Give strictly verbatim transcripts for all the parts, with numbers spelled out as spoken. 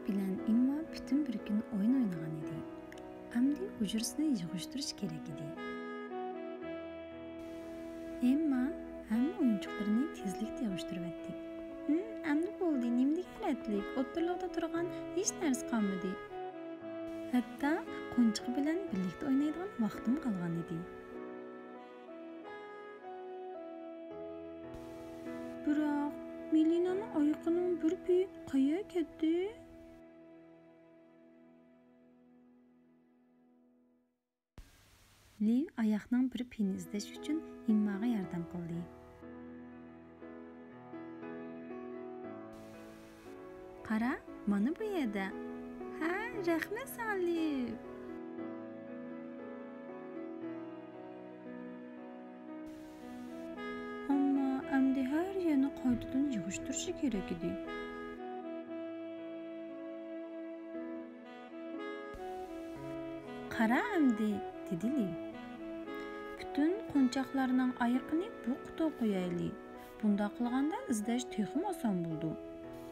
بىلەن ئېمما پۈتۈن بىر كۈن ئويۇن ئوينىغان ئىدى. ئەمدى ھۇجرىسىنى يىغىشتۇرۇش كېرەك ئىدى. ئېمما ھەممە ئويۇنچۇقلىرىنى تېزلىكتە يىغىشتۇرۇۋەتتى. ھىم، ئەمدى بولدى، نېمە دېگەن رەتلىك، ئوتتۇرىلىقتا تۇرغان ھېچ نەرسە قالمىدى. ھەتتا قونچىقى بىلەن بىرلىكتە ئوينايدىغان ۋاقتىمۇ قالغان ئىدى. بىراق، مېلىنانىڭ ئايىقىنىڭ بىر پېيى قەيەرگە كەتتى؟ لىۋ ئاياقنىڭ بىر پېيىنى ئىزدەش ئۈچۈن ئېمماغا ياردەم قىلدى. قارا، مانا بۇ يەردە. ھە، رەھمەت ساڭا، لىۋ. ئەمما ئەمدى ھەر يەرنى قايتىدىن يىغىشتۇرۇشى كېرەك ئىدى. قارا ئەمدى، دېدى لىۋ. پۈتۈن قونچاقلارنىڭ ئايىقىنى بۇ قۇتىغا قويايلى. بۇنداق قىلغاندا ئىزدەش تېخىمۇ ئاسان بولىدۇ.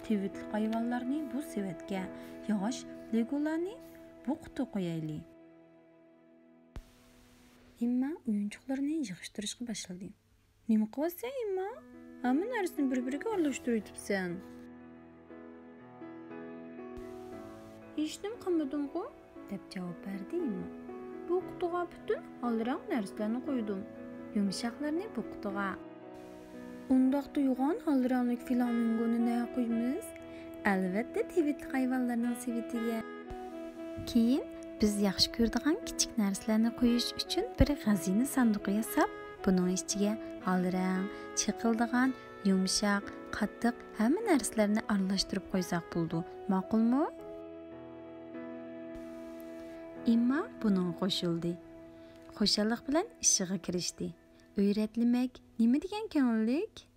تىۋىتلىق ھايۋانلارنى بۇ سېۋەتكە، ياغاچ لېگولارنى بۇ قۇتىغا قويايلى. ئېمما ئويۇنچۇقلىرىنى يىغىشتۇرۇشقا باشلىدى. نېمە قىلىۋاتىسەن، ئېمما؟ ھەممە نەرسىنى بىر-بىرىگە ئارىلاشتۇرۇۋېتىپسەن. ھېچنېمە قىلمىدىمغۇ، دەپ جاۋاب بەردى ئېمما. بۇ قۇتىغا پۈتۈن ھال رەڭ نەرسىلەرنى قويدۇم. يۇمشاقلارنى بۇ قۇتىغا. ئۇنداقتا يوغان ھال رەڭلىك فلامىنگونى نەگە قويىمىز؟ ئەلۋەتتە، تىۋىتلىق ھايۋانلارنىڭ سېۋىتىگە. كېيىن بىز ياخشى كۆرىدىغان كىچىك نەرسىلەرنى قويۇش ئۈچۈن بىر خەزىنە ساندۇقى ياساپ، بۇنىڭ ئىچىگە ھال رەڭ، چېقىلىدىغان، يۇمشاق، قاتتىق ھەممە نەرسىلەرنى ئارىلاشتۇرۇپ قويساق بولىدۇ. ماقۇلمۇ؟ ئېمما بۇنىڭغا قوشۇلدى. خۇشاللىق بىلەن ئىشىغا كىرىشتى. ئۆي رەتلىمەك نېمە دېگەن كۆڭۈللۈك!